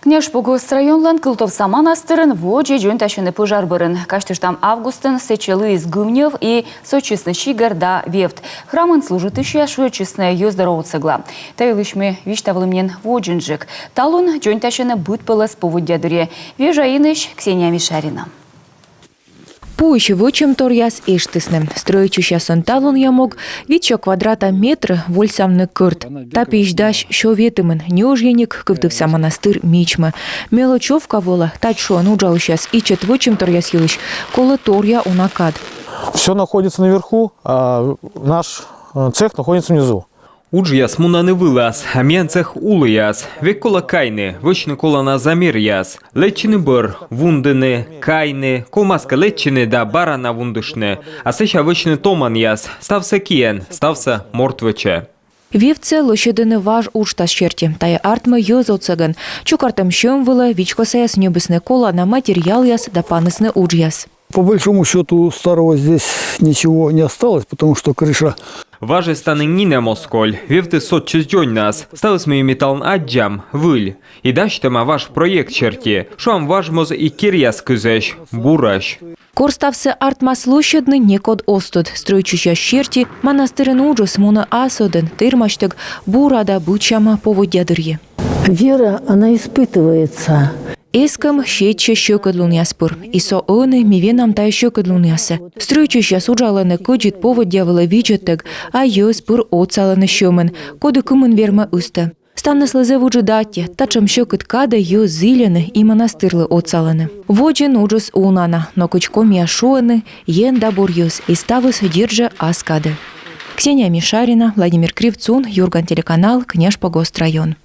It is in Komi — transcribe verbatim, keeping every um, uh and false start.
Княжпогост районлӧн Кылтовса манастырын водзӧ дзоньтасьӧны пӧжар бӧрын. Казьтыштам, августын сэтчӧ лыйис гымньӧв и сотчисны сигӧр да вевт. Храмын служитысьяс шыӧдчисны йӧз дорӧ отсӧгла. Та йылысь ми висьтавлім нин водзынджык. Талун дзоньтасьӧны быдпӧлӧс поводдя дырйи. Вежа инысь Ксения Мишарина. Пуысь вӧчӧмторъяс эштісны. Стрӧитчысьяслӧн талунъя мог — витсё квадрата метр вольсавны кӧрт. Та пиысь дась сё ветымын. Нёжйӧник Кылтовса манастыр мичмӧ. Мелочёвка вылӧ, тадз шуӧны уджалысьяс, ичӧт вӧчӧмторъяс йылысь колӧ торъя уна кад. Все находится наверху, а наш э, цех находится внизу. Уджъяс мунӧны вылас, а миян цех улас. Век колӧ кайны, вӧчны колана замеръяс. Лэччыны бӧр, вундыны, кайны, ковмас кӧ лэччыны да бара на вундыштны. А сэсся вӧчны томанъяс. Ставсӧ киӧн, ставсӧ морт вӧчӧ. Вевтсӧ лӧсьӧдӧны важ уджтас серти. Тайӧ артмӧ йӧз отсӧгӧн. Чукӧртӧм сьӧм вылӧ вичкосаяс ньӧбисны колана материалъяс да панісны уджъяс. По большому счёту, старого здесь ничего не осталось, потому что крыша... Важыс тані нинӧм оз коль, вевтыс сотчис дзоньнас. Ставыс, мый ми талун аддзам, выль. И дасьтӧма важ проект серти. Шуам, важ моз и керъяс кызӧсь, бурӧсь. Кор ставсӧ артмас лӧсьӧдны, некод оз тӧд. Стрӧитчысьяс серти, манастырын уджыс мунӧ ас ӧдӧн, тэрмасьтӧг бура да быдсяма поводдя дырйи. Вера, она испытывается. Эскӧм сетчӧ сьӧкыдлунъяс пыр. И со ӧні ми венам тайӧ сьӧкыдлунъясӧ. Стрӧитчысьяс уджалӧны кӧдзыд поводдя вылӧ видзӧдтӧг, а йӧз пыр отсалӧны сьӧмӧн, коді кымын вермӧ, ыстӧ. Ставныслы зэв ыджыд аттьӧ. Татшӧм сьӧкыд кадӧ йӧз зільӧны и манастырлы отсалӧны. Водзын уджыс уна на, но кыдз комияс шуӧны, Ен да бур йӧз, и ставыс, дерт жӧ, ас кадӧ. Ксения Мишарина, Владимир Кривцун, Юрган телеканал, Княжпогост район.